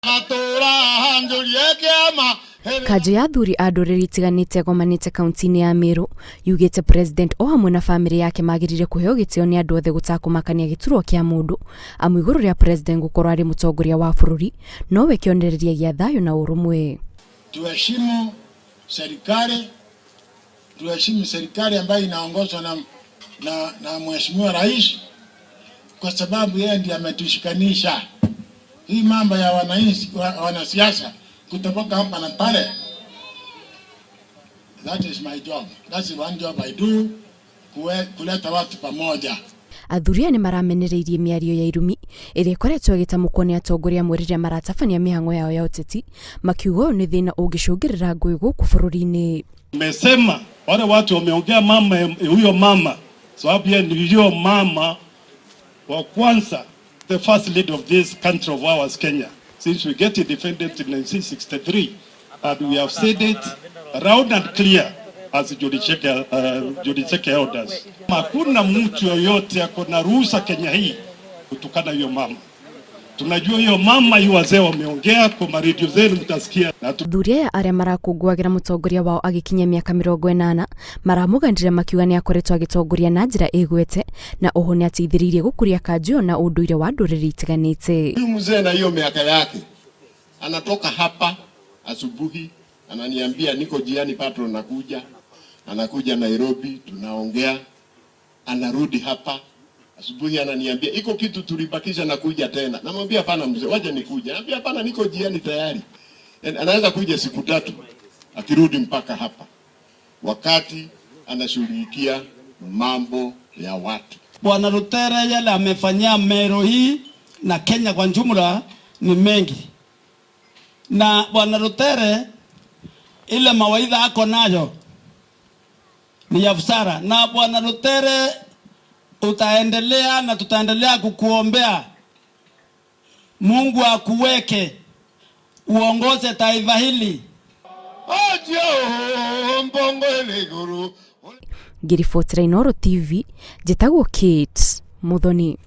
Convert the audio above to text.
Gatũra njũrie kĩama. Kanjũ ya athuri a ndũrĩrĩ itiganĩte ĩgomanĩte kaunti-inĩ ya Meru yugĩte president o hamwe na bamĩrĩ yake magĩrĩire kũheo gĩtĩo nĩ andũ othe gũtakũmakania gĩturwa kĩa mũndũ amu igũrũ rĩa president gũkorwo arĩ mũtongoria wa bũrũri nowe kĩonereria gĩa thayũ na ũrũmwe. Tuheshimu serikali, tuheshimu serikali ambayo inaongozwa na, na, na mheshimiwa rais, kwa sababu yeye ndiye ametushikanisha. Hii mambo ya wananchi, wanasiasa kutoboka hapa na pale, that is my job. That's one job I do, kuleta watu pamoja. Athuri aya nĩmaramenereirie mĩario ya irumi ĩrĩa ĩkoretwo ĩgĩtamũkwo nĩ atongoria amwe rĩrĩa maratabania mĩhang'o yao ya ũteti, makiuga ũyũ nĩ thĩna ũngĩcũngĩrĩra ngũĩ gũkũ bũrũri-inĩ. Nimesema wale watu wameongea mama huyo mama, sababu yeye ndiyo mama wa kwanza, the first lady of this country of ours Kenya, since we get independent in 1963, and we have said it round and clear as Judiciary elders. Hakuna mtu yoyote ako na ruhusa Kenya hii kutukana hiyo mama. Tunajua hiyo mama, hiyo wazee wameongea kwa maredio zenu mtasikia. Na Athuri aya arĩa marakũngũagĩra mũtongoria wao agĩkinyia mĩaka 80 maramũganire makiuga nĩ akoretwo agĩtongoria na njĩra ĩgwete na oho nĩ ateithĩrĩirie gũkũria kanjũ ĩyo na ũndũire wa ndũrĩrĩ itiganĩte. Huyu mzee na hiyo miaka yake anatoka hapa asubuhi, ananiambia niko jiani patron, nakuja, anakuja Nairobi, tunaongea, anarudi hapa asubuhi, ananiambia iko kitu tulibakisha, nakuja tena. Namwambia hapana mzee, wacha nikuja. Anambia hapana, niko jiani tayari. Anaweza kuja siku 3 akirudi mpaka hapa, wakati anashughulikia mambo ya watu. Bwana Rutere yale amefanyia Meru hii na Kenya kwa jumla ni mengi, na Bwana Rutere ile mawaidha ako nayo ni ya busara, na Bwana Rutere utaendelea na tutaendelea kukuombea Mungu akuweke uongoze taifa hili. Ngĩribotera Inooro TV, njĩtagwo Kate Muthoni.